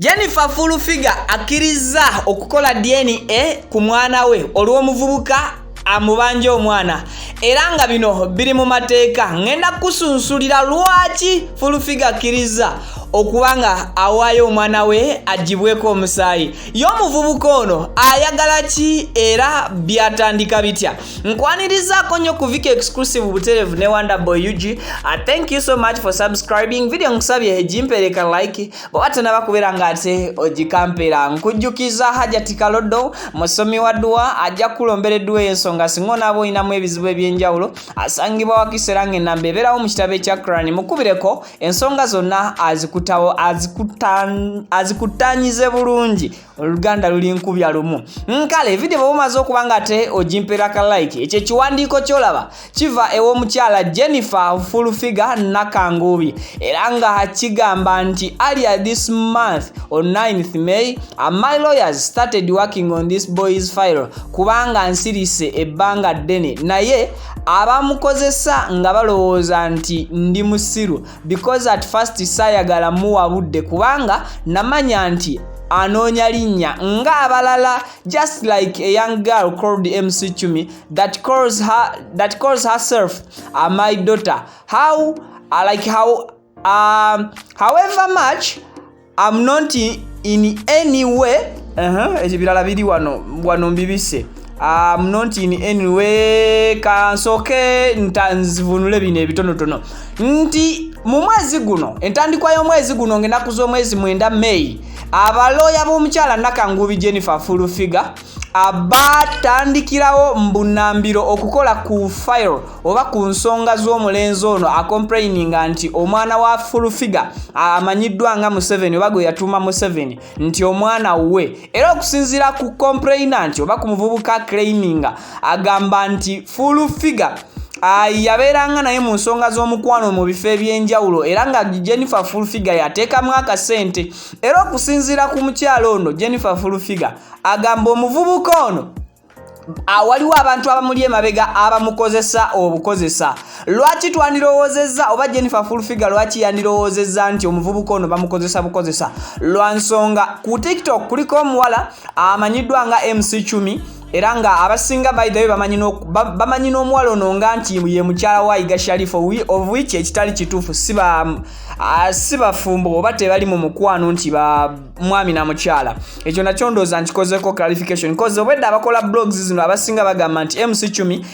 Jennifer Full Figure akkirizza okukola DNA ku mwana we olw'omuvubuka amubanja omwana, era nga bino biri mu mateeka. Ŋŋenda kusunsulira lwaki Full Figure akkirizza okuba nga awaayo omwana we aggyibweko omusaayi. Ye omuvubuka ono ayagala ki era byatandika bitya? Nkwanirizaako nnyo ku Viki Exclusive butereevu ne Wonder Boy UG. Thank you so much for subscribing. Video nkusabye egimpeereka like bw'oba tonaba kubeera ng'ate ogikampeera. Nkujjukiza Hajati Kaloddo, musomi wa dduwa, ajja kukulombera edduwa ey'ensonga singa onaaba olinamu ebizibu eby'enjawulo. Asangibwa Wakiso era ng'ennamba ebeerawo mu kitabo ekya Quran. Mukubireko ensonga zonna azikutawo azikutanyize bulungi. Oluganda luli nkubya lumu. Nkale video bw'oba omaze okuba nga ate ogimpeera ka like. Ekyo ekiwandiiko ky'olaba kiva ew'omukyala Jennifer Full Figure Nakanguubi, era nga kigamba nti earlier this month on 9th May, my lawyers started working on this boy's file kubanga nsirise ebbanga ddene naye abamukozesa nga balowooza nti ndi musiru, because at first saayagala muwa budde kubanga namanya nti anoonya linnya ng'abalala, just like a young girl called MC Chumi that calls herself my daughter. How like how however much I'm not in any way ekyo birala biri wano wano mbibise. I'm not in any way. Kansooke nzivunule bino ebitonotono nti mu mwezi guno, entandikwa y'omwezi guno, ng'ennaku z'omwezi 9 May, abalooya b'omukyala Nakanguubi Jennifer Full Figure batandikirawo mbunambiro okukola ku file oba ku nsonga z'omulenzi ono acomplaininga nti omwana wa Full Figure amanyiddwa nga Museveni, oba gwe yatuuma Museveni, nti omwana we. Era okusinziira ku complainant oba ku muvubuka claiminga, agamba nti Full Figure yabeeranga naye mu nsonga z'omukwano mu bifo ebyenjawulo, era nga Jennifer Full Figure yateekamu akasente. Era okusinziira ku mukyalo ono Jennifer Full Figure, agamba omuvubuka ono waliwo abantu abamuli emabega abamukozesa obukozesa. Lwaki twandirowoozezza, oba Jennifer Full Figure lwaki yandirowoozezza nti omuvubuka ono bamukozesa bukozesa? Lwa nsonga ku TikTok kuliko omuwala amanyiddwa nga MC Chumi, era nga abasinga, by the way, bamanyi n'omuwala ono nga nti ye mukyala wa Yiga Sharif, of which ekitali kituufu. Si bafumbo oba tebali mu mukwano nti ba mwami na mukyala. Ekyo nakyo ndowooza nkikozeko clarification, cause obwedda abakola blogs zino abasinga bagamba nti MC Chumi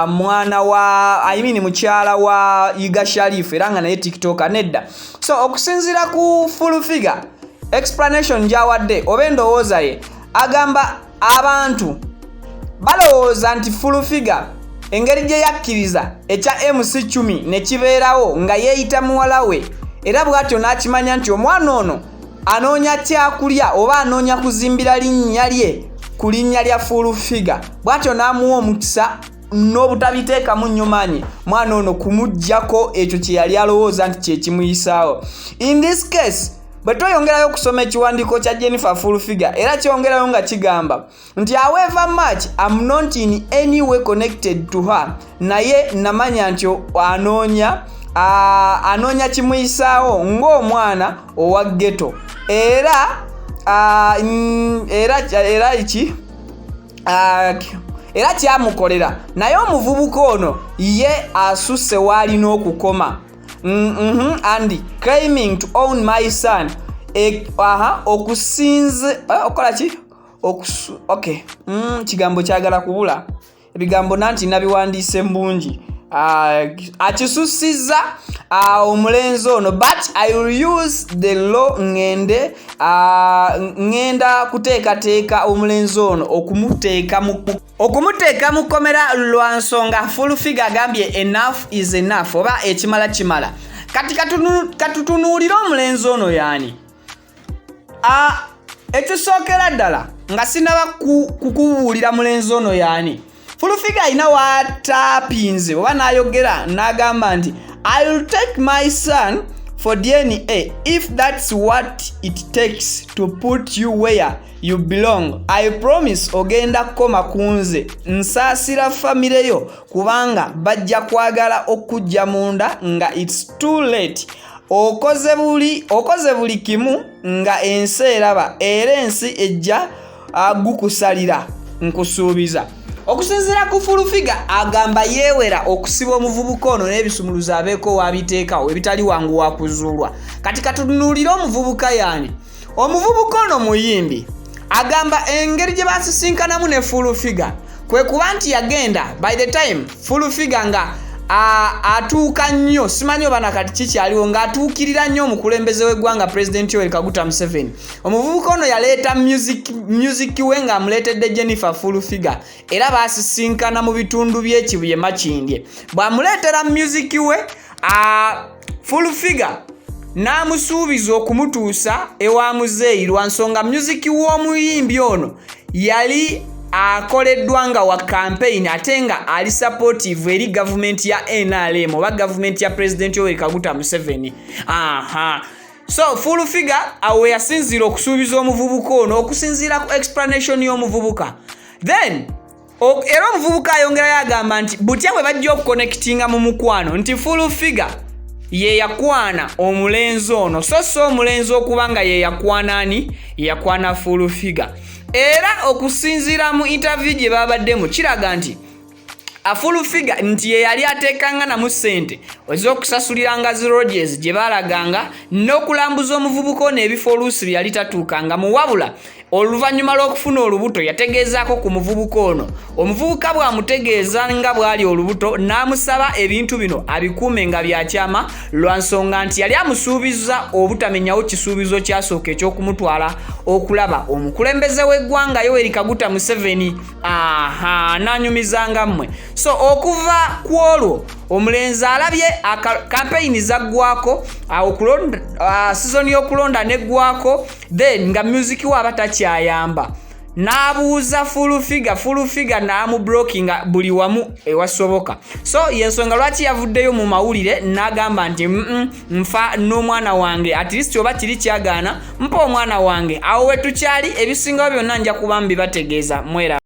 mwana wa, I mean, mukyala wa Yiga Sharif, era nga naye TikToker. Nedda. So okusinziira ku Full Figure, explanation gy'awadde oba endowooza ye, agamba abantu balowooza nti Full Figure engeri gye yakkiriza ekya MC Chumi ne kibeerawo nga yeeyita muwala we, era bw'atyo n'akimanya nti omwana ono anoonya kyakulya oba anoonya kuzimbira linnya lye ku linnya lya Full Figure, bw'atyo n'amuwa omukisa n'obutabiteekamu nnyo maanyi mwana ono kumuggyako ekyo kye yali alowooza nti kye kimuyisaawo. In this case, bwe tweyongerayo okusoma ekiwandiiko kya Jennifer Full Figure, era kyongerayo nga kigamba nti however much I'm not in any way connected to her, naye namanya nti anoonya kimuyisaawo ng'omwana owa ghetto, era ki era kyamukolera. Naye omuvubuka ono ye asusse w'alina okukoma and claiming to own my son. Aha, okusinze okola ki? Okay, kigambo kyagala kubula ebigambo nanti nabiwandiise mbungi. Akisussizza omulenzi ono, but I will use the law. Ŋŋenda kuteekateeka omulenzi ono okumuteeka mu kkomera lwa nsonga Full Figure agambye enough is enough, oba ekimala kimala. Kati katutunuulire omulenzi ono yaani. Ekisookera ddala, nga sinaba kukubuulira mulenzi ono yaani, Full Figure alina wataapinze oba n'ayogera n'agamba nti "I will take my son for DNA if that's what it takes to put you where you belong. I promise ogenda kukoma ku nze. Nsaasira famire yo kubanga bajja kwagala okujja munda nga it's too late. Okoze buli kimu Nga ensi eraba, era ensi ejja gukusalira, nkusuubiza. Okusinziira ku Full Figure, agamba yeewera okusiba omuvubuka ono n'ebisumuluzo abeeko wabiteekawo ebitali wangu wakuzuulwa. Kati katunuulire omuvubuka yaani. Omuvubuka ono muyimbi. Agamba engeri gye basisinkanamu ne Full Figure kwe kuba nti yagenda, by the time Full Figure nga atuuka nnyo, simanyi oba nakati kikyaliwo, ng'atuukirira nnyo omukulembeze w'eggwanga, President Yoweri Kaguta Museveni. Omuvubuka ono yaleeta music we ng'amuleetedde Jennifer Full Figure, era baasisinkana mu bitundu by'Ekibuye, Makindye. Bw'amuleetera music we, Full Figure n'amusuubiza okumutuusa ewa muzeeyi, lwa nsonga music w'omuyimbi ono yali akoleddwa nga wa campaign, ate nga ali supportive eri gavumenti ya NRM oba gavumenti ya President Yoweri Kaguta Museveni. Aha, so Full Figure awo yasinziira okusuubiza omuvubuka ono, okusinziira ku explanation y'omuvubuka. Then era omuvubuka ayongerayo agamba nti butya bwe bajja okuconnectinga mu mukwano, nti Full Figure ye yakwana omulenzi ono, so si omulenzi okuba nga ye yakwana ani, yakwana Full Figure. Era okusinziira mu interview gye babaddemu, kiraga nti Full Figure nti ye yali ateekanga namu ssente ez'okusasuliranga zi lodges gye baalaganga n'okulambuza omuvubuka ono ebifo oluusi bye yali tatuukangamu. Wabula oluvannyuma lw'okufuna olubuto, yategeezaako ku muvubuka ono. Omuvubuka bw'amutegeeza nga bw'ali olubuto, n'amusaba ebintu bino abikuume nga byakyama, lwa nsonga nti yali amusuubiza obutamenyawo kisuubizo kyasooka ekyokumutwala okulaba omukulembeze w'eggwanga Yoweri Kaguta Museveni. Aha, n'anyumizanga mmwe. So okuva ku olwo omulenzi alabye kampeyini zaggwako, season y'okulonda neggwako, then nga music we aba takyayamba, n'abuuza Full Figure. Full Figure n'amublockinga buli wamu ewasoboka. So yensonga lwaki yavuddeyo mu mawulire n'agamba nti, "Nfa n'omwana wange, at least oba kiri kyagaana, mpa omwana wange." Awo we tukyali, ebisingawo byonna nja kuba mbibategeeza. Mwera.